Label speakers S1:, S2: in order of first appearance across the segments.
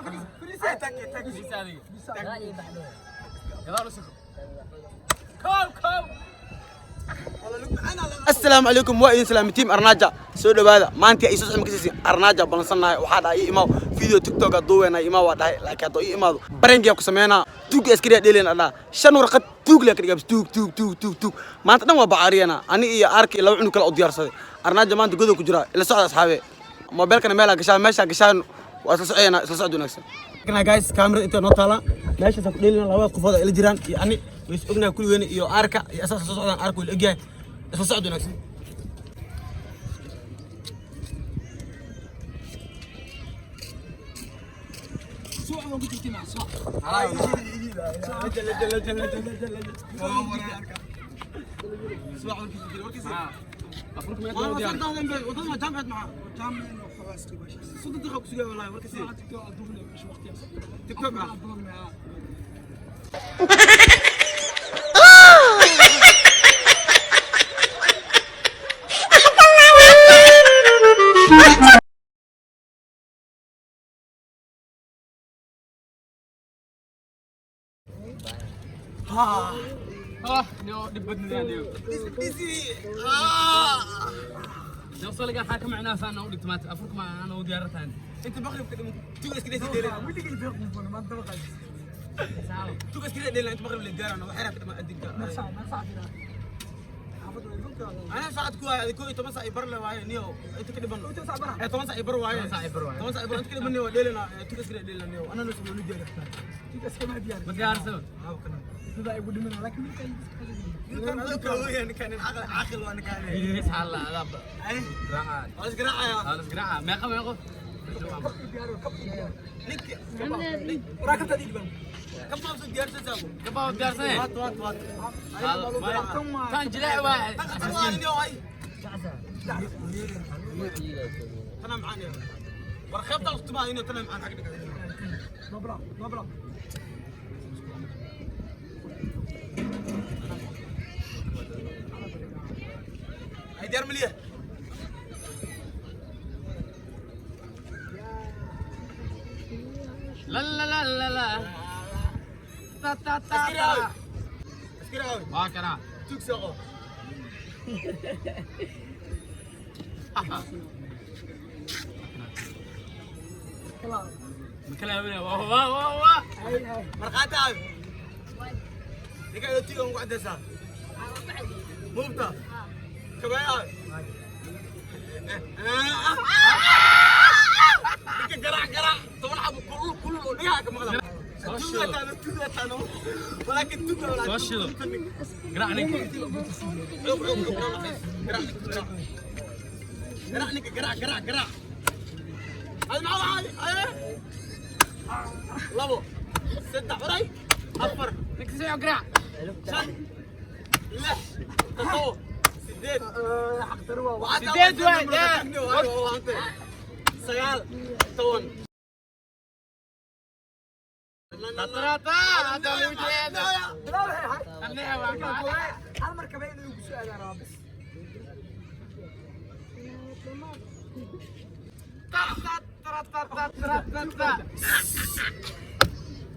S1: Fadhiisa adiga. Gadaal u soco. Kow, kow.
S2: Asalaamu calaykum, waa idin salaamay team Arnaaja. Soo dhawaada. Maanta ay soo socon kasii Arnaaja balansannahay. Waxaa dhahay ii imaaw, video TikTok aa duuweynaa, imaaw waa dhahay, laakiin hadduu ii imaado barangiyaa ku sameynaa. Tuug askariyaa dheeleyna dhaa, shan warqad tuug lee ka dhigaa. Tuug tuug tuug tuug tuug, maanta dhan waa bacaariyana. Ani iyo arki laba cunug kale u diyaarsaday. Arnaaja maanta godow ku jiraa. Ila socda asxaabe, mobeelkana meelaa gashaa, meeshaa gashaan waa isla socoyanaa. Isla socod wanaagsan. Kana guys, kamerada inta noo taala, meeshaas ku dheelina. Labada qofood ay ila jiraan iyo ani way is ognahay kulligeena, iyo arka iyo asaas soo socdaan. Arka wuu la ogyahay. Isla socod wanaagsan.
S1: Afurka meeqa loo diyaariyo? Ah, niyo dhib badnaa niyo. Niyo saliga waxaa ka macnaa saan u dhigto maanta. Afurka ma aan u diyaartaan.
S2: انت مغرب توق اسكري ديلنا، توق اسكري ديلنا. انت مغرب اللي ديار انا وحيرك ما ادي. انا ساعد كو هذه كو 10 ساعه يبر واي نيو انت كده بن 10 ساعه يبر واي
S1: 10 ساعة يبر واي.
S2: 10 ساعه يبر انت كده بن ديلنا، توق اسكري ديلنا نيو. انا نسمع لو ديار.
S1: Ma diyaarsan?
S2: كان هذا كان كان عاقل عاقل وانا كان
S1: Idris xaal adaab. Raaca.
S2: خلاص قراعه.
S1: Halas garaaca. Meeqa meeqo?
S2: نك كم ما ديار تسابو.
S1: Gabaa u diyaarsan?
S2: وات وات وات.
S1: Tan jilaac waa.
S2: تنام معانا ورخيبت الختمة هنا، تنام معانا حق. هاي ديار مليه.
S1: La la la la la. Ta ta ta.
S2: askari عاوي، askari عاوي.
S1: Waa kana.
S2: توك ساقو.
S1: Ma kala hawina. Waa waa waa waa.
S2: مرقات عاوي، نقعد تيجي ونقعد ساعة مبتا كمان عاوي. قرع قرع طبعا كل كل ليها كم غلط. ولكن
S1: Soo shido. Garaac ninka.
S2: قرع نك قرع قرع قرع، هذا معه عادي. لبو saddex waray afar.
S1: Ninka soo garaac.
S2: Shan, lix, toddoba, sideed.
S1: Sideed waay,
S2: sagaal, 10.
S1: Tatrata. Hada lagu jeedo. Annaga waa ka.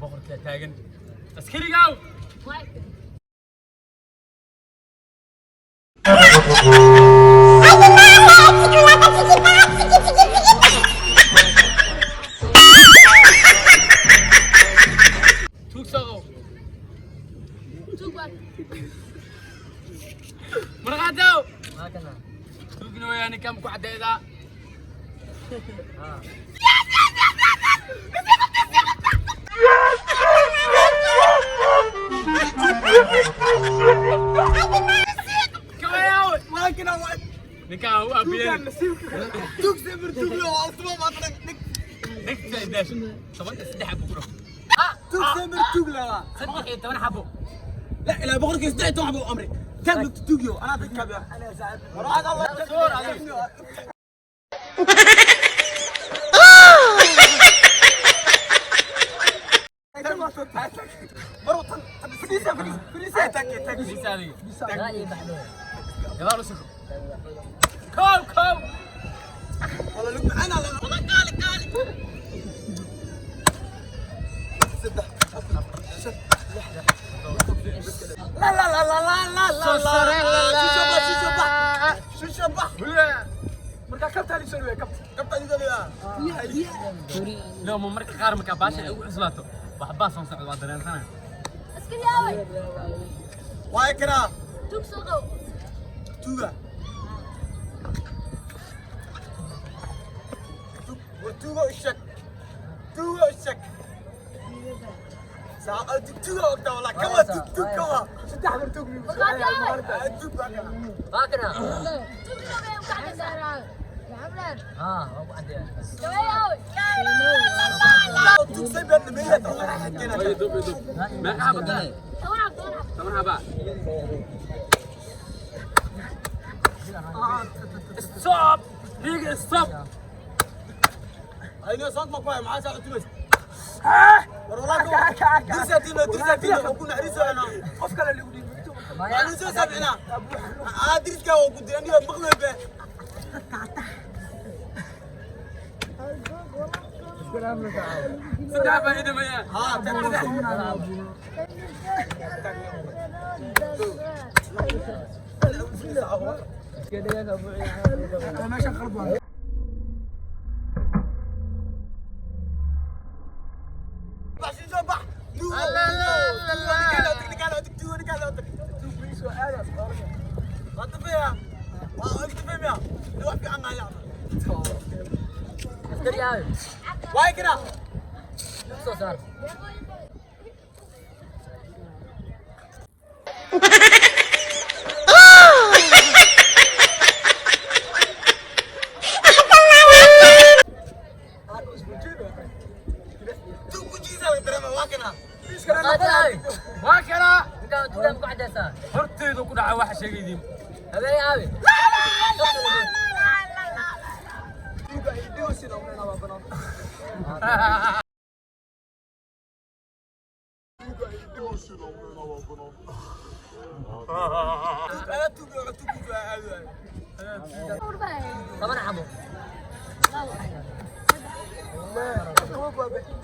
S1: Boqorkaa taagan. Askarigaw. Tuug soo. Marqaatow. Tuugna weeyaan ninkan ku caddeedaa. Kawayaw.
S2: ولكن
S1: Ninkaan u abiyeen.
S2: tug sibir tug lo altuma ma nig.
S1: Ninka idaasho. 13 xabo ku dhaf.
S2: Tug sibir tug la.
S1: 13 xabo.
S2: لا الى بقولك استعي توحب امري تاكل توجيو انا اعطيك كابيا انا ساعد الله.
S1: صور عليك. Fadhiisa adiga. Gadaal u soco. Kow, kow.
S2: Shisho bax.
S3: Marka kabtaa lisoo dhaweey, kabta.
S2: Kabta idin leeyahay.
S1: No, ma marka qaar marka baasha ay ugu cuslaato, waxbaa soo socda, waa dareensanaya.
S4: Askari aaway?
S2: Waa kana.
S4: Tuug soo qabo.
S2: Tuuga. War tuuga ishak. Tuuga ishak. Saa tug tuuga ogta wala kawa tug tug kawa.
S3: Saddex mar tuug.
S4: Markhaati aaway?
S2: Tug waa kana.
S5: Baakana.
S4: Tuug soo qabo gacanta.
S5: Ah, waa ku caddeeya.
S4: Gawaay aaway?
S2: Tug say baan dhameeyay wala xagena.
S1: Meeqa xabad?
S4: 10 xabo, 10 xabo.
S1: 10 xaba. Stop! Nigga, stop!
S2: Ayno sound ma ku hay maxaa saa tumas. War wala ko. Dirsatina dirsatina oo ku naxariisana.
S3: Qof kale lagu dhiibay.
S2: Waa soo sabcina. Ah, diriska oo ku diran iyo maqlay be.
S1: Saddex baa ii dhameeya.
S2: Ha, tag.
S3: Meeshan qalb waa.
S2: Bax shisho bax. La la la la.
S3: Tuug soo aadaas qoorta.
S2: Waa tafaya. Waa og tafaya. Wax fiican ma yaab.
S5: Askari aaway?
S2: Waa kana.
S5: Tuug soo saar.
S2: Tug ku jiisa way dareema waa kana.
S5: Markhaati aaway?
S1: Waa kana.
S5: Ninkaan tuugaan ku caddeysaa.
S1: Horteedu ku dhaca waxa sheegaydiin.
S5: Habeeney aaway?
S3: Tuuga ay dhigo sida ugu dhanaa banaan.
S2: Ala tug oo tug ku aad.
S5: 10 xabo.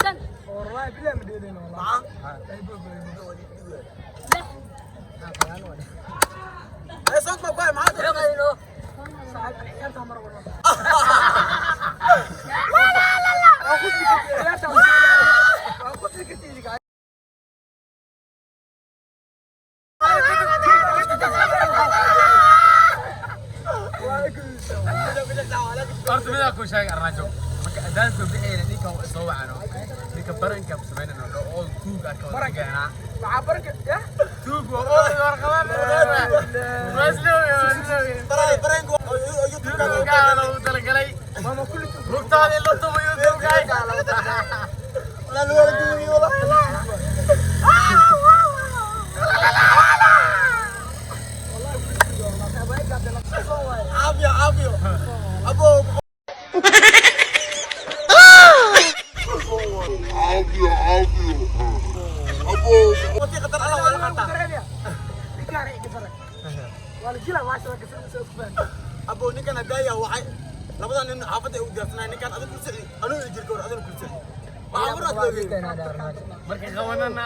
S4: Shan.
S3: Wallahi billahi ma dheeleyno wallahi.
S2: Maxaa?
S4: Lix.
S2: Ay sound ma ku hay maxaa?
S5: Muxuu qadino?
S3: Saacad ciyaarta mar walba. Ciyaarta waa ku fikirtay.
S1: Horta midaa kuu sheegay Arnaajo. Marka adaan soo bixiyayna ninkan waa soo wacano. Ninka baranka ku samaynayno oo tuug ah ka wada keenaa.
S3: Waxaa baranka ya.
S1: Tuug waa oo warqabaan.
S2: Baray baray oo YouTube ka.
S1: Tuugaa loogu talagalay.
S3: Mama kulli tuug.
S1: Lugtaada in la tumo YouTube-ka.
S2: Wala wala duwi wala. Caafiyo caafiyo. Abo.
S6: Caafiyo caafiyo. Abo.
S2: Wati qatar Allah wala qatar.
S3: Waa la jilaa waa soo gashay soo kufaan.
S2: Abo ninkan hadaya waxay labadan nin xaafadda ay u diyaarsanay ninkan adag ku socdi anuu jirka war adag ku socdi. Waxa muraad loogeeyay.
S1: Marka qabanana.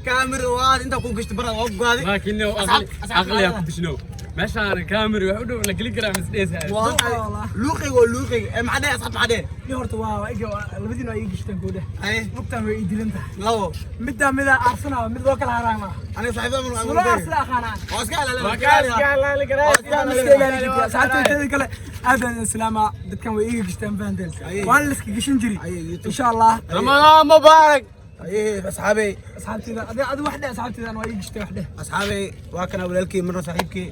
S2: Kaamir waa inta ku gashto barada waa gaadi.
S1: Laakiin no aqliya ku dishno. Meeshaan kaamir wax u dhow la gelin karaa misdheesa.
S2: Luuqiga waa luuqiga. Ee maxaa dheh asxaab maxaa dheh?
S3: Ni horta waa iga labadiina ay gashteen goodhe.
S2: Ay
S3: Lugtaan way ii dilan tahay.
S2: labo.
S3: Midda mida Arsenal mid loo kala haraama.
S2: Aniga saaxiibada mun
S3: Sula Arsenal aqaanaan.
S2: Waa iska ilaalin.
S1: Waa ka iska ilaali karaa.
S3: Saxaabtayda kale aad baan islaama dadkan way iga gashteen bandel. Waan la iska gashan jiray. Insha Allah.
S1: Ramadaan mubaarak.
S2: Ay asxaabay.
S3: Asxaabtayda adi adi wax dheh asxaabtayda waa ii gashtay wax dheh.
S2: Asxaabay waa kana walaalkii marna saaxiibkii.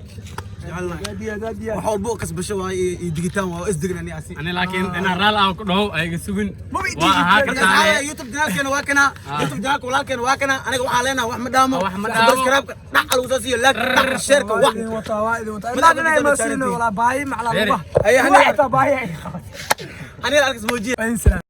S2: Jecelnahay.
S3: Aad iyo aad aad iyo.
S2: Wax walba oo kasbasho waa iyo digitaan waa isdigna ani asi.
S1: Ani laakiin inaan raal aan ku dhaho ayaga sugin.
S3: Maba ii
S1: Waa ahaa
S3: diidi
S1: kartaa.
S2: Asxaabay YouTube channelkeena waa kana. YouTube channelka walaalkeena waa kana. Aniga waxaa leenahay wax ma dhaamo.
S1: Wax ma dhaamo.
S2: Subscribe dhac lagu soo siiyo like dhac share ka
S3: Waa
S2: wax.
S3: idin wataa waa idin wataa. Ilaa dhinacay ma siino walaa baahi maclaa
S1: Reeri.
S3: lugaha.
S2: Ay,
S3: Lugaha xitaa baahi ay qabatay.
S2: Aniga arkas muujiye.
S3: Waa idin salaam.